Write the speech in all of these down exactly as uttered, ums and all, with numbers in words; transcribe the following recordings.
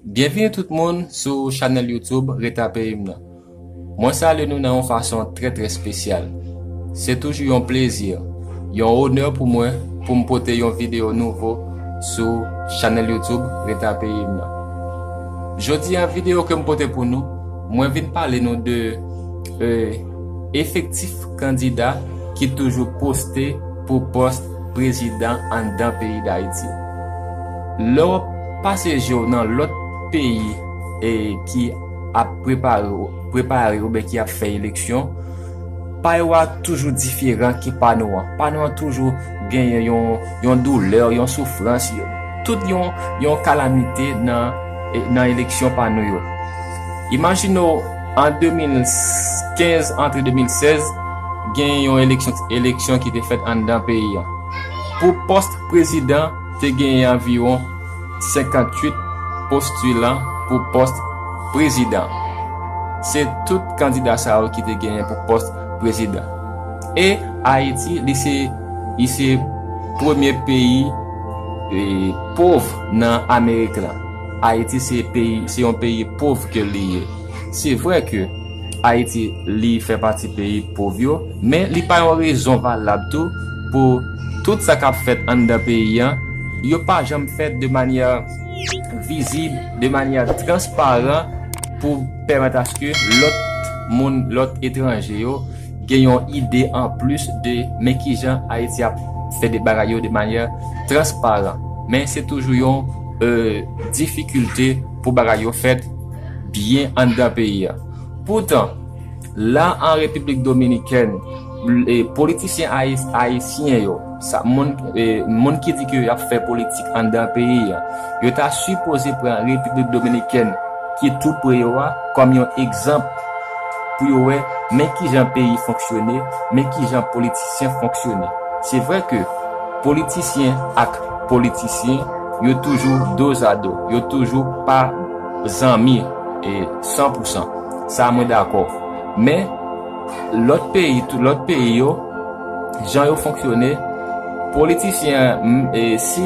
Byenvini tout moun sou chanèl YouTube Reta Peyi m nan. Mwen salye nou nan yon fason trè, trè espesyal. Se toujou yon plezi, yon onè pou mwen pou m pote yon videyo nouvo sou chanèl YouTube Reta Peyi m nan. Jodi a, videyo ke m pote pou nou, mwen vin pale nou de, e, efektif kandida ki toujou poste pou pòs prezidan anndan peyi Dayiti. Lè w ap pase je w nan lòt peyi, e, ki ap prepare, prepare oubyen ki ap fè eleksyon, pa yo a toujou diferan ke pa nou an. Pa nou an toujou genyen yon, yon doulè, yon soufrans, tout yon, yon kalamite nan, e, nan eleksyon pa nou yo. Imajine w, an de mil kenz, antre de mil sèz, gen yon eleksyon, eleksyon ki te fèt anndan peyi an. Pou pòs prezidan, te genyen anviwon senkantuit postilan pou pòs prezidan. Se tout kandida sa yo ki te genyen pou pòs prezidan. E Ayiti, li se, li se premye peyi, e, pòv nan Amerik la. Ayiti se peyi, se yon peyi pòv ke li ye. Se vre ke Ayiti, li fè pati peyi pòv yo, men li pa yon rezon valab tou pou tout sa k ap fèt anndan peyi an, yo pa janm fèt de manyè vizib, de manyè transparan pou pèmèt aske lòt moun, lòt etranje yo gen yon ide anplis de men kijan Ayiti ap fè de bagay yo de manyè transparan. Men se toujou yon, e, difikilte pou bagay yo fèt byen anndan peyi a. Poutan, la an Repiblik Dominikèn, e, politisyen ayis-, ayisyen yo, sa, moun, e, moun ki di ke y ap fè politik anndan peyi a, yo ta sipoze pran Repiblik Dominikèn ki tou pre yo a kòm yon egzanp pou yo wè men kijan peyi fonksyone, men kijan politisyen fonksyone. Se vre ke politisyen ak politisyen, yo toujou dozado, yo toujou pa zanmi, e, san pou san. Sa mwen dakò. Men, lòt peyi, tout lòt peyi yo, jan yo fonksyone, politisyen an, m, e, si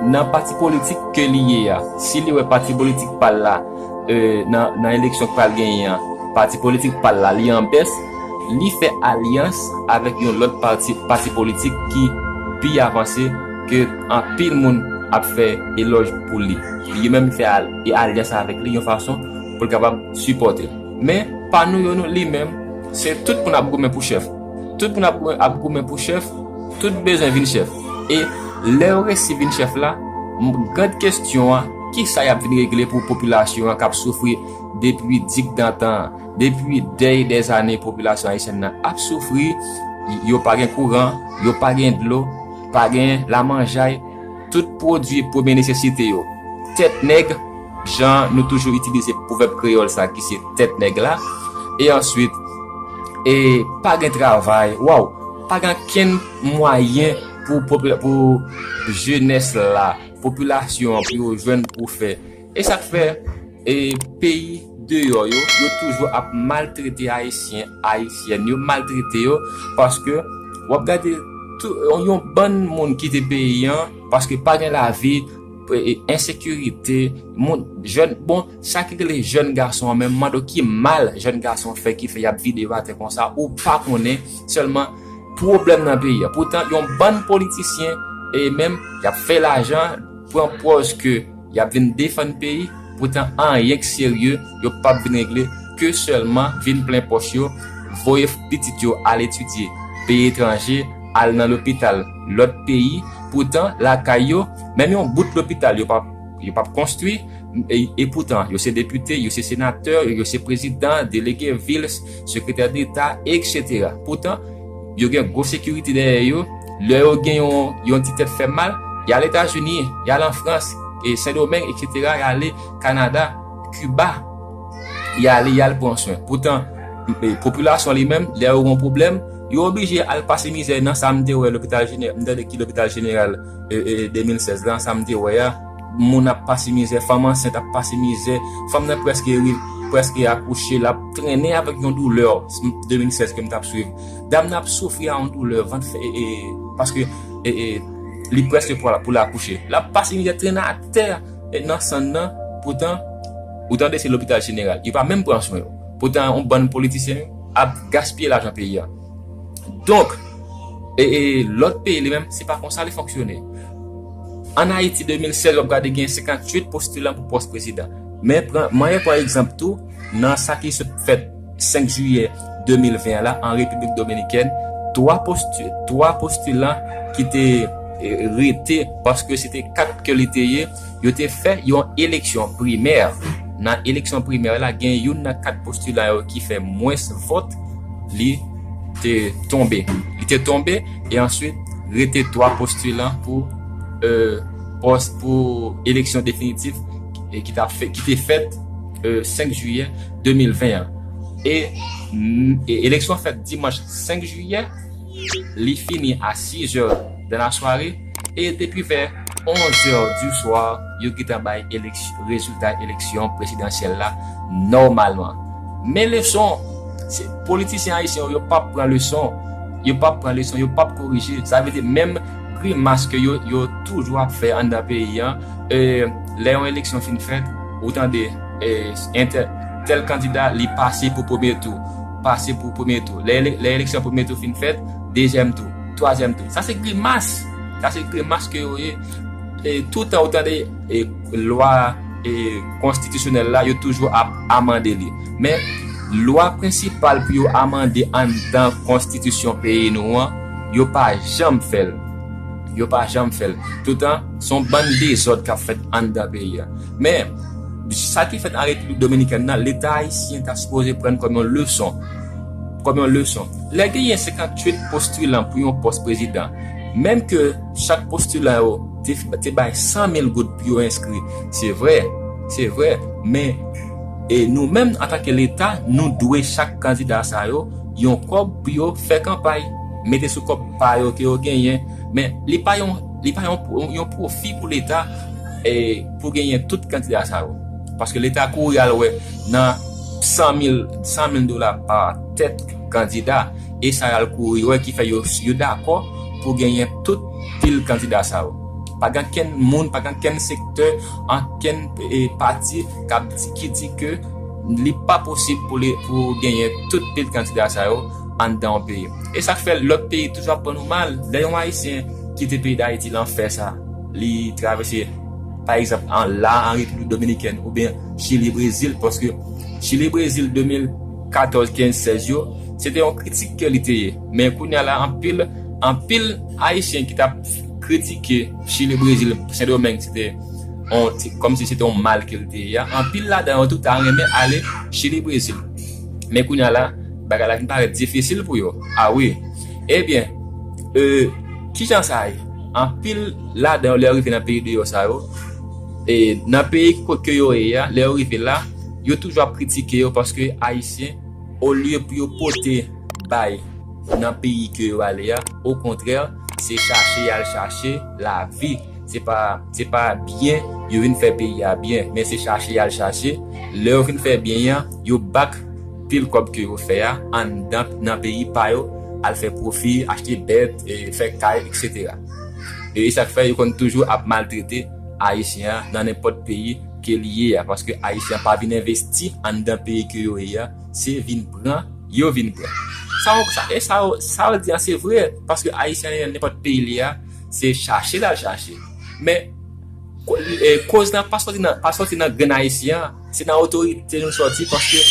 nan pati politik ke li ye a, si li wè pati politik pa l la, e, nan, nan eleksyon k pral genyen an, pati politik pa l la, li an bès, li fè alyans avèk yon lòt pati, pati politik ki pi avanse ke anpil moun ap fè elòj pou li. Li menm fè al-, e alyans avèk li yon fason pou l kapab sipòte l. Men, pa nou yo, nou, li menm, se tout moun ap goumen pou chèf. Tout moun ap, ap goumen pou chèf, tout bezwen vin chèf. E lè yo resi vin chèf la, m-, gad kesyon an, kisa y ap vin regle pou popilasyon an k ap soufri depi digdantan an? Depi dè e dè zane, popilasyon ayisyèn nan ap soufri, yo pa gen kouran, yo pa gen dlo, pa gen lamanjay, tout pwodui premye nesesite yo. Tèt nèg, jan nou toujou itilize pwovèb kreyòl sa ki se tèt nèg la. E answit, e pa gen travay, waw, pa gen okenn mwayen pou popila-, pou jenès la, popilasyon an, pou yo jwenn pou fè. E sa k fè, e, peyi deyò yo, yo toujou ap maltrete Ayisyen, Ayisyèn, yo maltrete yo, paske w ap gade tou, yon, yon bann moun kite peyi an, paske pa gen lavi, e, e, ensekirite, moun, jèn, bon, sa ki rele jèn gason an menm, mande w ki mal jèn gason fè ki fè y ap vide yo atè konsa, ou pa konnen, sèlman pwoblèm nan peyi a. Poutan, yon bann politisyen, e menm, y ap fè lajan, pran pòz ke y ap vin defann peyi, poutan anyen k serye yo p ap vin regle, ke sèlman vin plen pòch yo, voye pitit yo al etidye peyi etranje, al nan lopital lòt peyi, poutan lakay yo, menm yon bout lopital yo p ap, yo p ap konstwi, e, e poutan yo se depite, yo se senatè, yo se prezidan, delege vil, sekretè deta, etsetera. Poutan, yo gen gwo sekirite dèyè yo. Lè yo gen yon, yon ti tèt fè mal, y al Etazini, y al an Frans, e Sendomeng, etsetera, y ale Kanada, Kiba, y ale, y al pran swen. Poutan, e, popilasyon li menm, lè yo gen yon pwoblèm, yo oblije al pase mizè nan sa m te wè lopital jeneral, m tande ki lopital jeneral, e, e, de mil sèz la, sa m te wè a, moun ap pase mizè, fanm ansent ap pase mizè, fanm nan prèske rive, prèske akouche, l ap trennen avèk yon doulè, de mil sèz ke m t ap swiv. Dam nan ap soufri a yon doulè, vant fè, e, e, paske, e, e, li prèske pou, pou l akouche. L ap pase mizè, trennen atè, e, nan sann nan, poutan, Ou tande, se lopital jeneral. Yo pa menm pran swen yo. Poutan, yon bann politisyen ap gaspiye lajan peyi a. Donk, e, e lòt peyi li menm, se pa konsa li fonksyone. Ann Ayiti, de mil sèz, w ap gade gen senkanntuit postilan pou pòs prezidan. Men pran, mwen pran egzanp tou, nan sa ki sot fèt senk jiyè de mil ven an la, an Repiblik Dominikèn, twa posti-, twa postilan ki te, e, rete, paske se te kat ke li te ye, yo te fè yon eleksyon primè. Nan eleksyon primè la, gen youn nan kat postilan yo ki fè mwens vòt, li te tonbe. Li te tonbe, e answit, rete twa postilan pou, e, pòs, pou eleksyon definitif, e ki t ap fè, ki te fèt, e, senk jiyè de mil ven an. E, mm, e eleksyon fèt dimanch senk jiyè, li fini a sis è de la sware, e depi vè onz è di swa, yo gentan bay eleksy-, rezilta eleksyon prezidansyèl la nòmalman. Men leson, se politisyen ayisyen yo, yo p ap pran leson, yo p ap pran leson, yo p ap korije. Sa vle di, menm grimas ke yo, yo toujou ap fè anndan peyi an, e, lè yon eleksyon fin fèt, ou tande, e, entè-, tèl kandida, li pase pou premye tou, pase pou premye tou. Lè ele-, lè eleksyon premye tou fin fèt, dezyèm tou, twazyèm tou. Sa se grimas. Sa se grimas ke yo ye. E, toutan ou tande, e, lwa, e, konstitisyonèl la, yo toujou ap amande li. Men, lwa prensipal pou yo amande anndan konstitisyon peyi nou an, yo pa janm fè l. Yo pa janm fè l. Toutan, se yon bann dezòd k ap fèt anndan peyi a. Men, sa ki fèt an Repiblik Dominikèn nan, Leta ayisyen ta sipoze pran kòm yon leson. Kòm yon leson. Lè genyen senkanntuit postilan pou yon pòs prezidan, menm ke chak postilan yo te, te bay san mil goud pou yo enskri, se vre, se vre, men, e nou menm, antanke Leta, nou dwe chak kandida sa yo yon kòb pou yo fè kanpay, mete sou kòb pa yo ke yo genyen, men li pa yon, li pa yon, yon pwofi pou Leta, e, pou genyen tout kandida sa yo. Paske Leta kouri al wè nan san mil, san mil dola pa tèt kandida, e sa y al kouri wè ki fè yo, yo dakò pou genyen tout pil kandida sa yo. Pa gen kenn moun, pa gen kenn sektè, ankenn, e, pati k ap di, ki di ke li pa posib pou li, pou genyen tout pil kandida sa yo anndan yon peyi. E sa k fè lòt peyi toujou ap pran nou mal. Lè yon Ayisyen kite peyi Dayiti, l anfè sa, li travèse, pa egzanp, an la, an Repiblik Dominikèn, oubyen Chili, Brezil, paske Chili, Brezil, de mil katòz, kenz, sèz yo, se te yon kritik ke li te ye. Men kounye a la, anpil, anpil Ayisyen ki t ap kritike Chili, Brezil, Sendomeng, se te on, se kòmsi se te yon mal ke l te ye a. Anpil ladan yo tou ta renmen ale Chili, Brezil. Men kounye a la, bagay la vin parèt difisil pou yo. A wi. Ebyen, e, kijan sa ye? Anpil ladan yo, lè yo rive nan peyi deyò sa yo, e, nan peyi kot ke yo ye a, lè yo rive la, yo toujou ap kritike yo paske Ayisyen, olye pou yo pote bay nan peyi ke yo ale a, okontrè, se chache y al chache lavi. Se pa, se pa byen yo vin fè peyi a byen, men se chache y al chache. Lè yo fin fè byen an, yo bak pil kòb ke yo fè a anndan nan peyi pa yo, al fè pwofi, achte bèt, e, fè kay, etsetera. E sa k fè yo konn toujou ap maltrete Ayisyen an nan nenpòt peyi ke li ye a, paske Ayisyen an pa vin envesti anndan peyi ke yo ye a, se vin pran, yo vin pran. Sa, sa, e sa, sa w di an se vre, paske Ayisyen an nenpòt peyi li a, se chache l al chache. Men, ko-, e, koz lan pa sòti nan, pa sòti nan grenn Ayisyen an, se nan otorite nou sòti, paske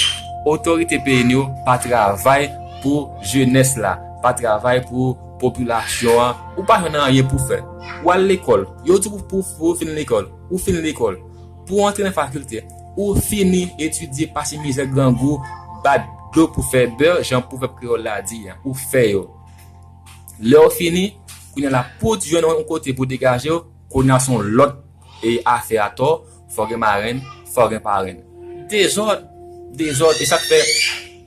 otorite peyi nou yo pa travay pou jenès la, pa travay pou popilasyon an. Ou pa jwenn anyen pou fè. Ou al lekòl, yo di w pou, pou, pou w fin lekòl, ou fin lekòl. Pou w antre nan fakilte, ou fini etidye, pase mizè, grangou, bat dlo pou fè bè, jan pwovèb kreyòl la di a, ou fè yo. Lè w fini, kounye a la, pou w jwenn yon kote pou degaje w, kounye a se yon lòt, e, afè atò, fò w gen marenn, fò w gen parenn. Dezòd, dezòd, e sa k fè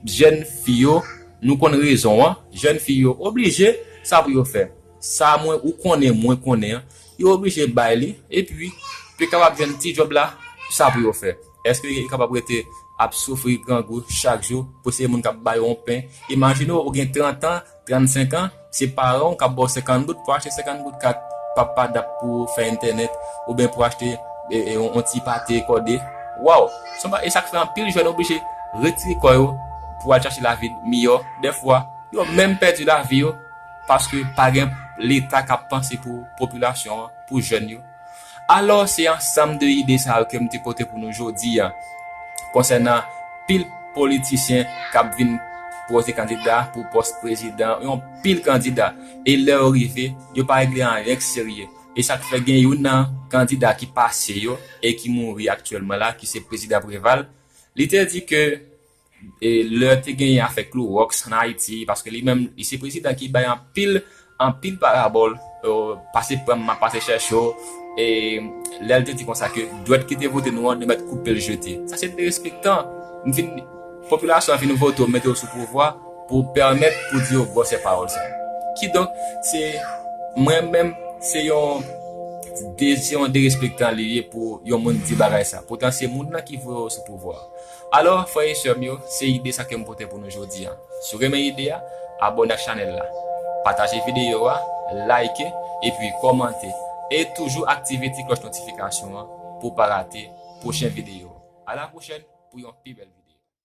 jèn fi yo, nou konn rezon an, jèn fi yo oblije, sa pou yo fè. Sa mwen, ou konnen, mwen konnen an, yo oblije bay li, epi, pou yo kapab jwenn ti djòb la, sa pou yo fè. Èske yo kapab rete ap soufri grangou chak jou pou se moun k ap ba yo yon pen? Imajine w, ou gen trant an, trannsenk an, se paran w k ap ba w senkant goud pou achte senkant goud kat papa dap pou fè entènèt, oubyen pou achte, e, e, yon, yon ti pate kòde. Waw, se yon ba-, e sa k fè anpil jèn oblije retire kò yo pou al chache lavi miyò. Dèfwa, yo menm pèdi lavi yo paske pa gen Leta k ap panse pou popilasyon an, pou jèn yo. Alò, se ansanm de ide sa yo ke m te pote pou nou jodi a, konsènan pil politisyen k ap vin poze kandida pou pòs prezidan, yon pil kandida. E lè yo rive, yo pa regle anyen k serye. E sa k fè gen youn nan kandida ki pase yo e ki mouri aktyèlman la, ki se prezidan Preval, li te di ke e lè te genyen afè Klowòks ann Ayiti, paske li menm, li se prezidan ki bay anpil, anpil parabòl, euh, pase pran m, m ap pase chèche w, e lè l te di konsa ke dwèt ki te vote nou an, nou mèt koupe l jete. Sa se derespektan. M fin, popilasyon an fin vote w, mete w sou pouvwa pou pèmèt pou di yo gwosè pawòl sa. Kidonk, se, mwen menm, se yon de-, se yon derespektan li ye pou yon moun di bagay sa. Poutan, se moun nan ki voye w sou pouvwa a. Alò, frè e sè m yo, se ide sa ke m pote pou nou jodi a. Si w renmen ide a, abòne ak chanèl la, pataje videyo a, like, epi kòmante. E toujou aktive ti klòch notifikasyon an pou w pa rate pwochen videyo. A la pwochèn pou yon pi bèl videyo.